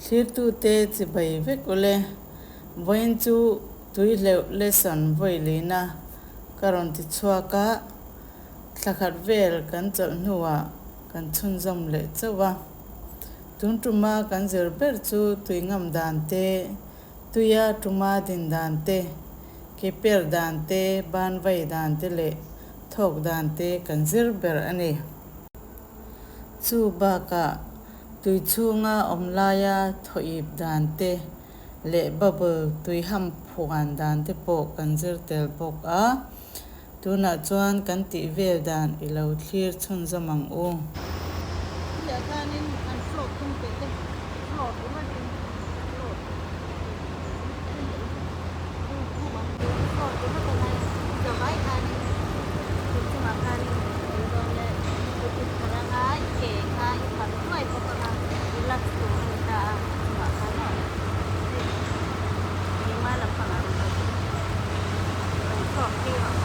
Thlirtute chibai vek ule. Vawiin chu tuihleuh lesson vawi lina ka rawn ti chhuak a, thla khat vel kan chawlh hnuah kan chhunzawm leh chauh a. Tun tuma kan zir ber chu tui ngam dan te, tuia tuma din dan te, ke per dan te, ban vai dan te leh thawk dan te kan zir ber a ni. Chu bakah tui chhunga awm laia thawhip dan te leh bubble tui ham phuan dan te pawh kan zir tel bawk a. Tunah chuan kan tih vel dan i lo thlir chhunzawm ang u. Tuiah khanin an float tum peih te, float ringawtin float float ringawt a ngai zavai khanin tui chungah khanin ei dawn leh kut i phar anga i ke kha i phar hluai bawk anga relax tur a ni ta a a chungah khan aw hei keimah lampangah rawn kal tawh rawn float phei rawh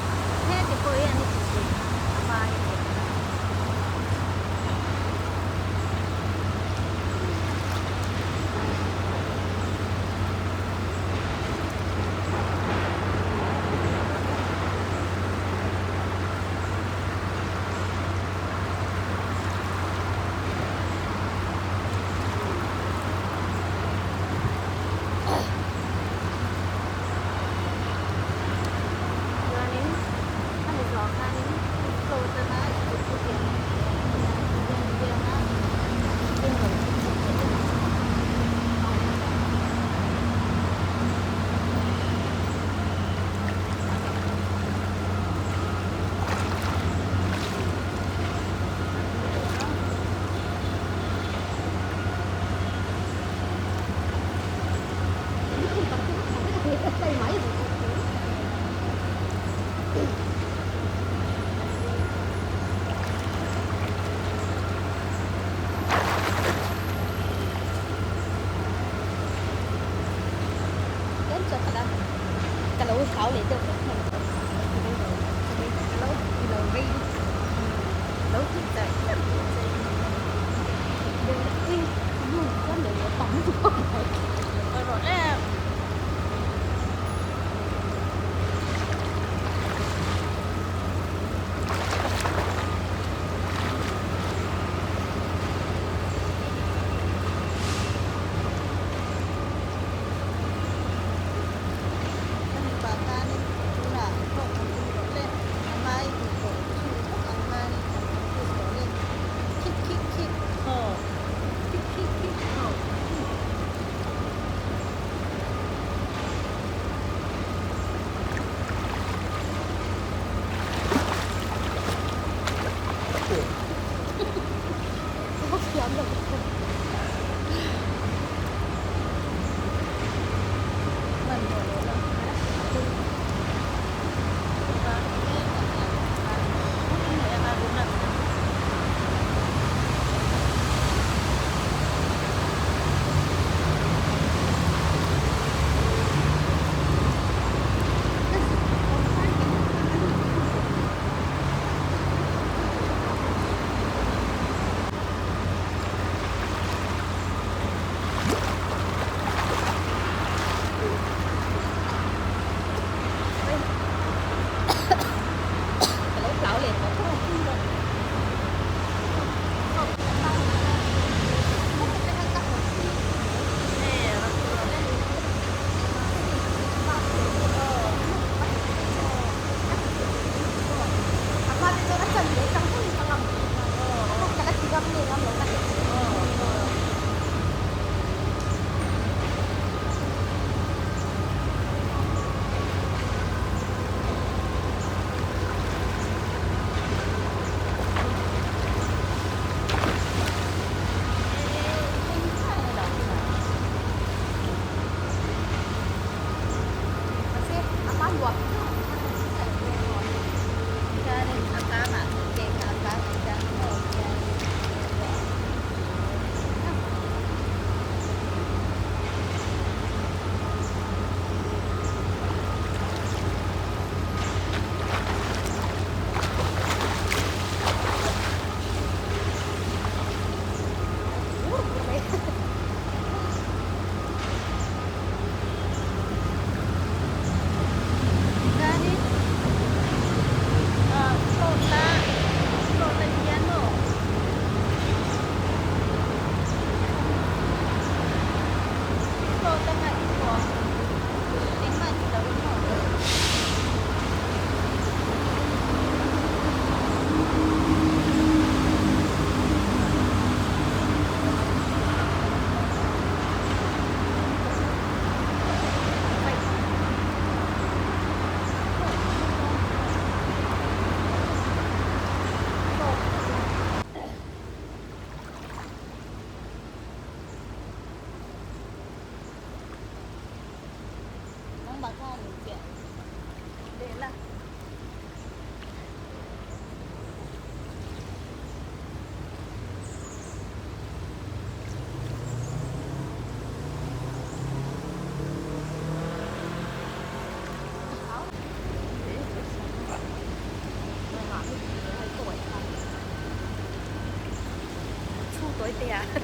heti pawh hi an i ti thei a vai a ti. Chuanin khami zawh khanin i float anga i kut chu hian hian hian i veng a tin rawn thut chhuak leh daih a awm ta. Khami pah khanin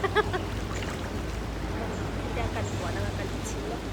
Hetia kan buan anga kan ti chhin lawk.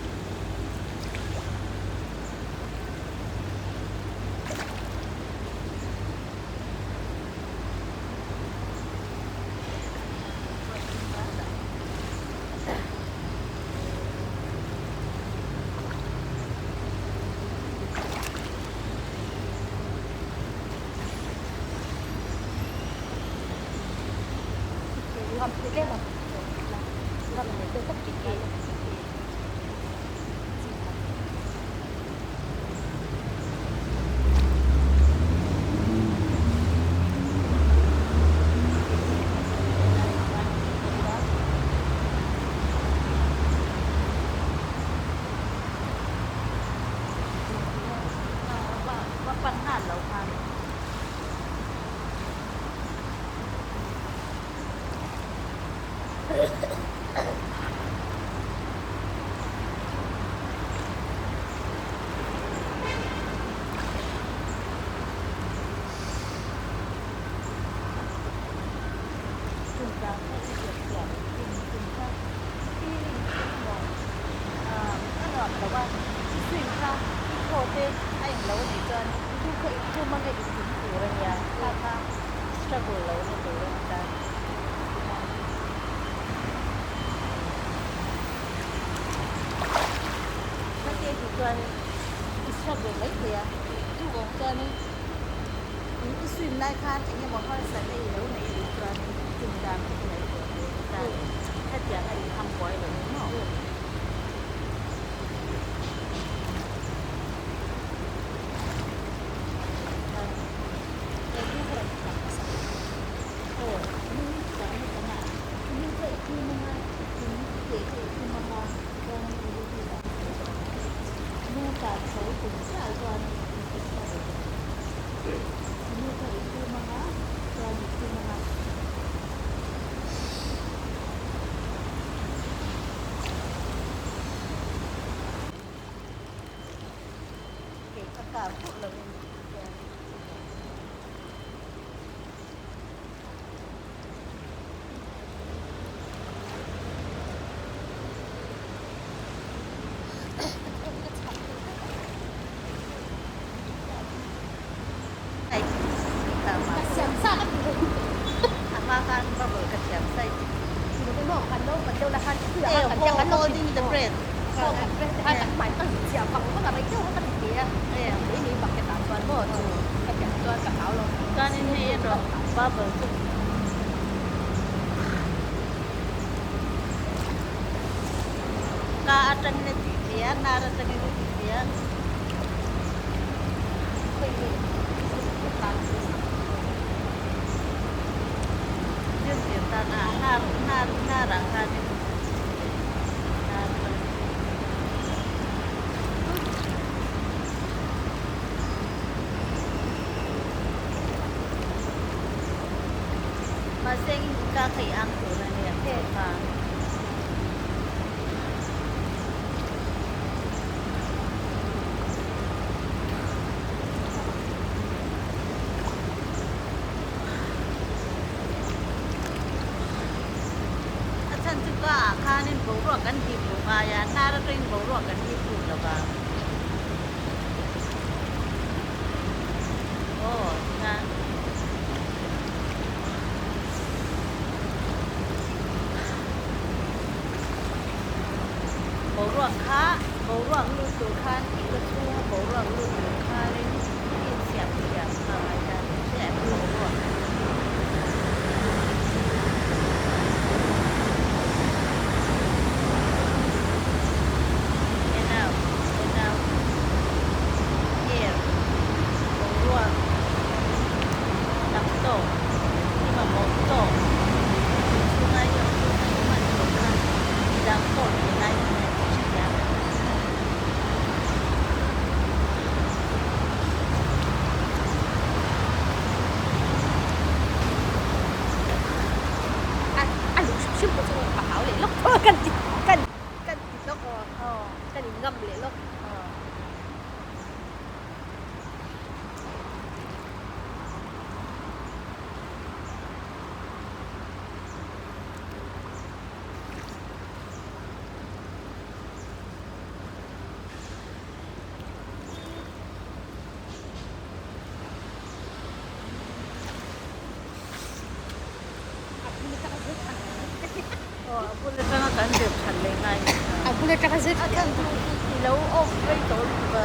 A bul atanga kan zir that leh ngai nih kha. A bul atanga zir A chhan chu i lo off rei tawh lutuk a,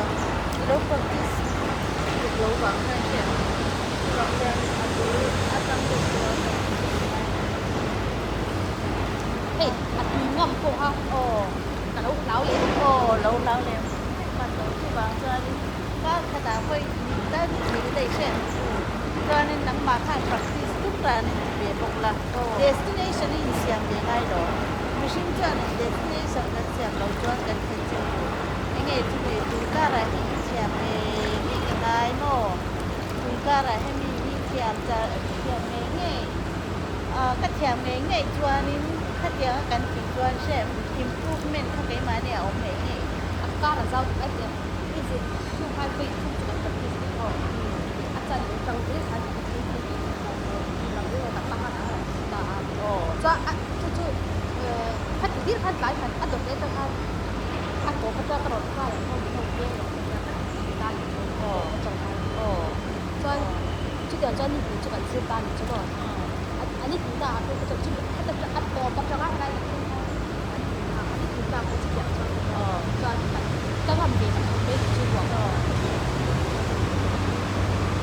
i lo practice tluk lo vang khan hriat ang. Chuvang chuan a bul atang deuh pawh a kan zir ngai a ni. Hei a tui ngam pawh kha ka lo hlau leh em. Aw lo hlau leh hman lo chuvang chuanin kar khatah pawh i tal ni thei daih hriat ang chu. Chuanin nangmah khan practice tum ranin ti ve bawk la. Destination i insiam ve ngai lo. Mihring chuanin destination kan siam loh chuan kan thlen chin tur enge chu nge tun karah hi i thiam ngei ngei ka ngai maw? Tun karah hemi hi thiam char thiam ngei ngei a ka thiam ngei ngei chuanin khatianga kan tih chuan hrem improvement kha keimahni a awm ngei ngei. A kar a zau tuk ai tia i zir hnu khan vawi thum chu kan practice leh maw? A chan tang zel khan ka thil thil tih kha tang zel khan ka panga a rawn ti ta a. Chuan a chu chu khati hlir khan tlai khan a dawt leh atang khan a tawp atang ka rawn try ang maw min rawn peng lo ka tia ka ti ta ni chu a tawp atang khan. Chuan chutiang chuan ni hnih chu kan zir ta ni chu maw a ni hnihna ah phei kha chuan chumi heta a tawp atanga helai kan thleng khan kan hnihna a ni hnihna ah khan chutiang chuan ka tia chuan kan ka ngam ve ta khawp mai ni chu ruah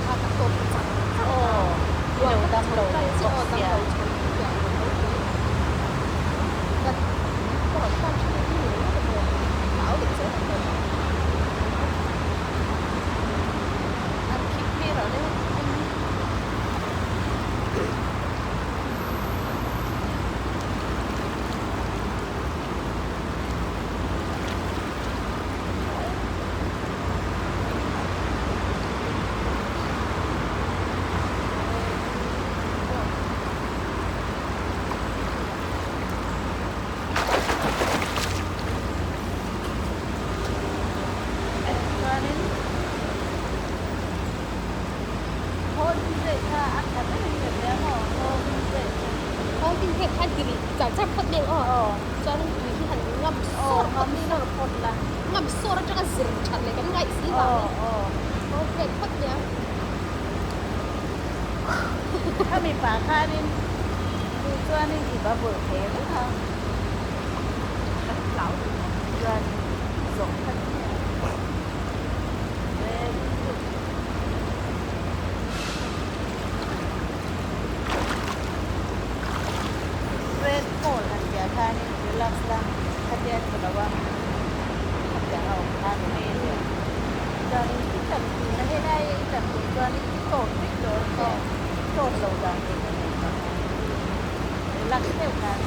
kha ka tawp ta char char ta ruah kha ka chho tan chiah aw dam lo chho chutiang lo tho tho ka ka rawn tan tha leh ni ringawt a maw hlau leh zel ang maw. An khik phei rauh le. Chuanin holding break kha a tha berin ka hria maw holding break kha. Holding break khan ti rih char char phawt mai ang aw. Chuanin tui hi han ngam sawr phawt mai ang. Phawt la. Ngam sawr atanga zir that leh kan ngaih si vangin hold break phawt mai ang. Khami pah khanin duh chuanin i bubble thei reng a. Kan hlau duh tawh. Chuan zawh kha ni mai ang. Very good. Red hole han tih ah khanin relax la khatia tha lo a khatiang a awm kha ni mai a nia. Chuanin i tam tuna helai i tam duh chuanin i tawt vek dawn che tawt lo dan tur ka ngaihtuah a, relax deuh khan.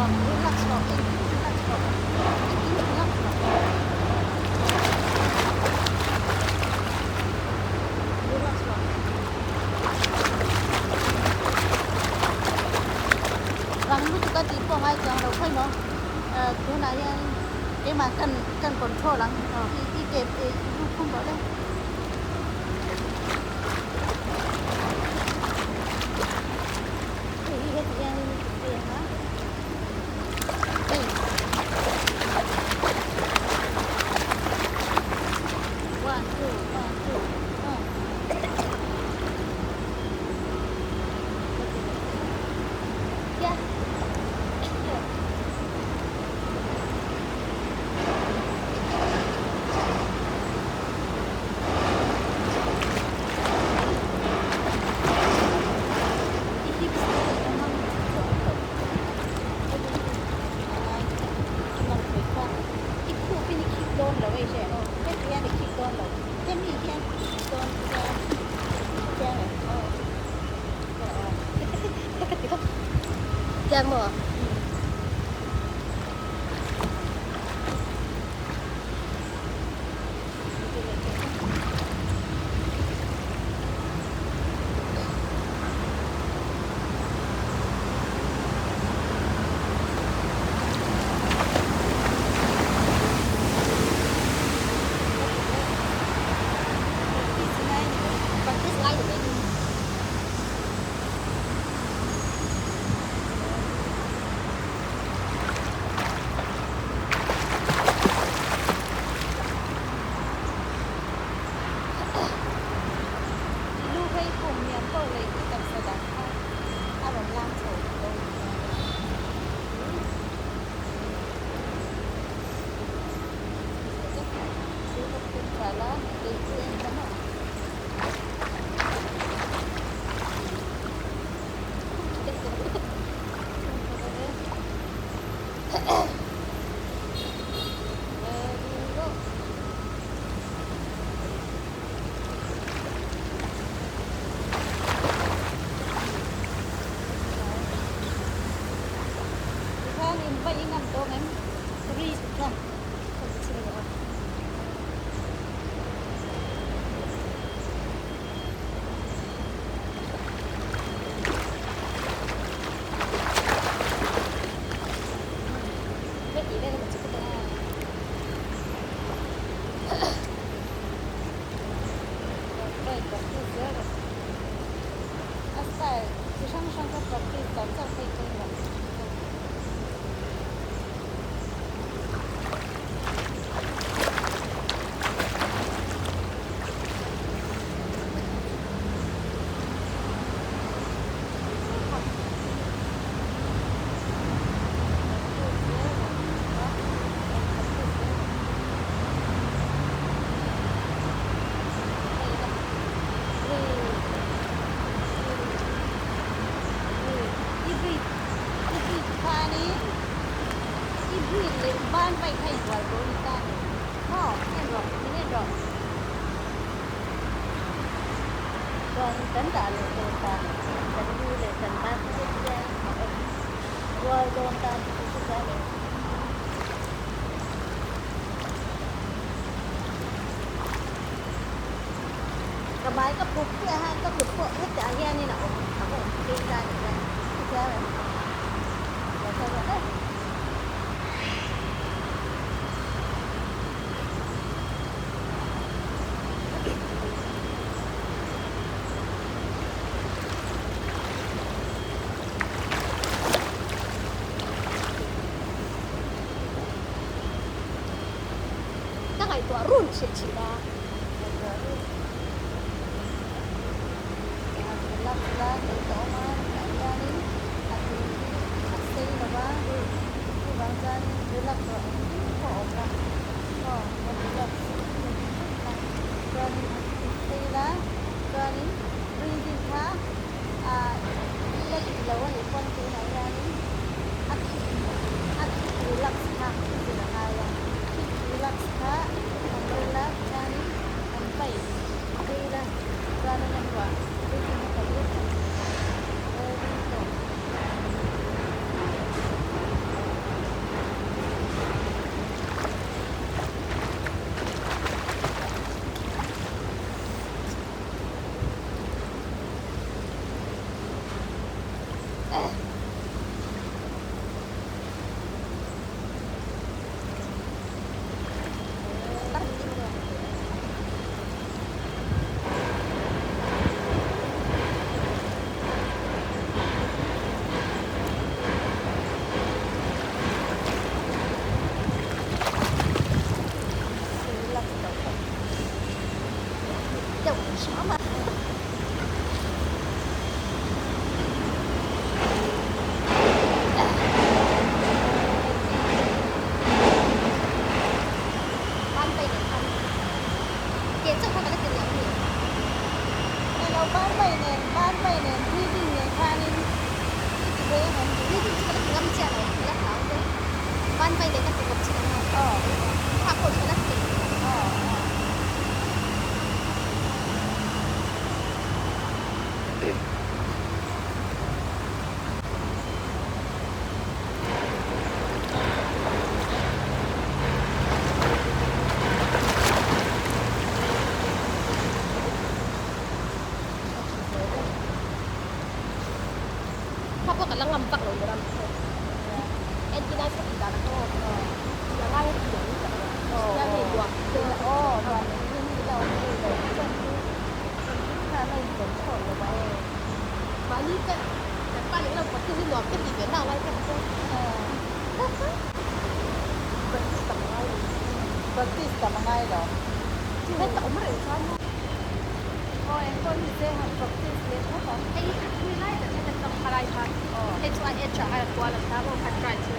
rawh, relax rawh, engkim relax rawh, engkim relax rawh. Relax rawh. Rang lutuk a tih pawh ngai chuang lo khawi maw tunah hian keimah kan kan control ang i ke i lukhum rawh le. Hei hi heti hianin i ti phei ang a, hei one two one two aw Kia. I hips te hi a hmang chhuak tawh a malpui kha i khup in i khik dawn lo hei hre heti hian i khik dawn lo hemi hian i khik dawn chuan chiang em aw Chiang maw? Practice ngai ni mai. I lu phei kum hian poh leh i taksa dang kha a rawn lang chho dawn Tikhan in va i ngam tawng em? Ri kha. A style chi hrang hrang kha practice dan chauh phei pawimawh. Chuan kan dah leh dawn ta kan lu leh kan ban te chu hian a awm rual dawn ta tih chu hria leh. Ka bai ka puk chiah a ka kut pawh hetah hianin a awm a awm phei ta ni hian hria em? Ka ngaihtuah run chhilh chhilh a. Chuanin han thut phei ila, chuanin breathing kha ah la dik lo a nih pawn tunah hianin a khik a khik relax kha a zir a ngai a, khik relax kha han rel a chuanin han paih phei ila chuanin a hnuah breathing kha kan lut thei. la ngam vak lo ber a entirna ka tih dan ah khan aw a ngai a tih ang tak a hei nuam tih na mahni te kan pa leh lo practice hi nuam ka tih ve nak lai te kha chuan practice tam a ngai lo practice tam a ngai lo heta awm reng chuan maw aw engpawh hi se han practice leh phawt ang hei thui lai tak hian kan tawng kha lai khan hei chu a edge ah a kual a ta maw kha try chu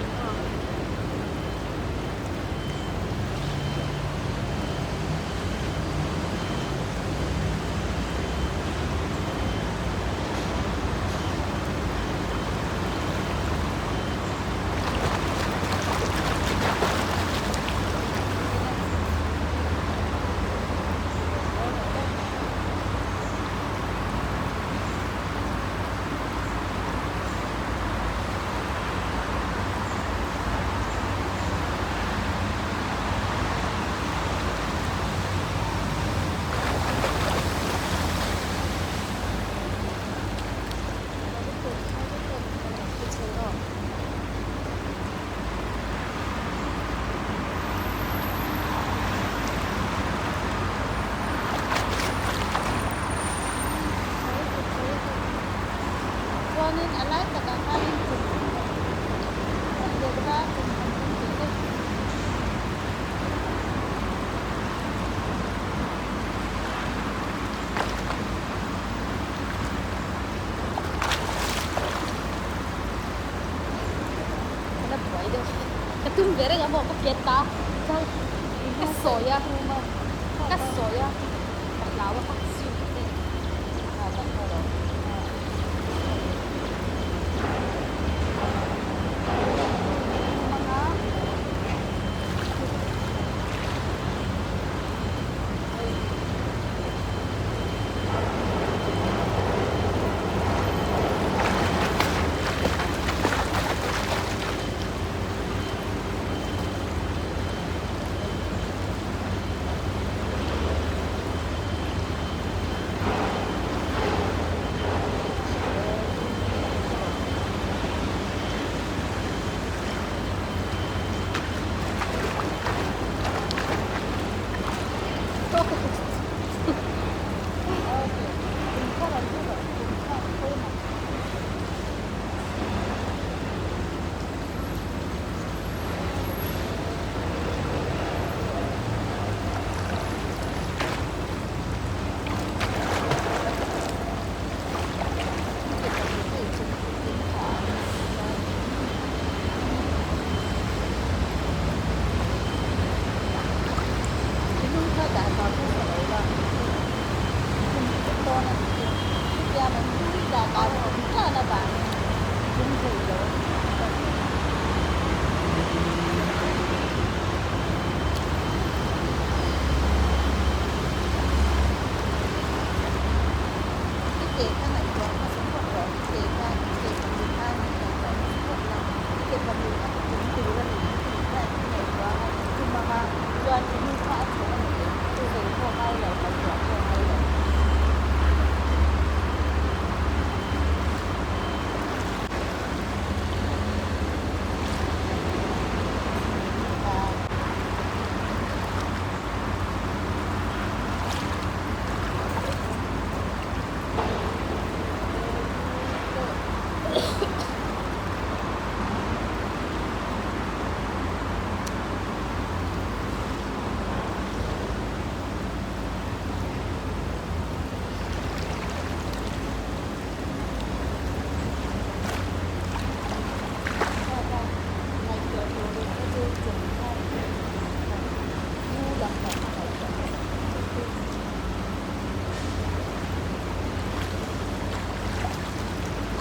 Chuanin a lai takah khanin kum han deuh kha kum han tum teh daih. Ka la buai deuh ka tum ve reng a maw ka pian ta chuan ka sawi a ka sawi a ka hlau a ka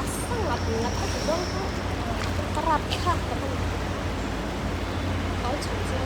A sang ngat ngat a ti dawn kha ka rap thlak ta hman kai chho chu.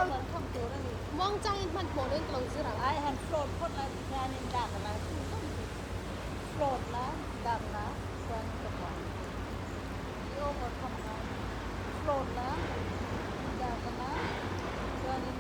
Overcome tur a ni. Muangchangin hmanhmawh loin ka lo zir ang. Ai han float phawt la tikhianin dak la chu zawng chu float la dak la chuan ka buai i overcome ngai float la dak la chuanin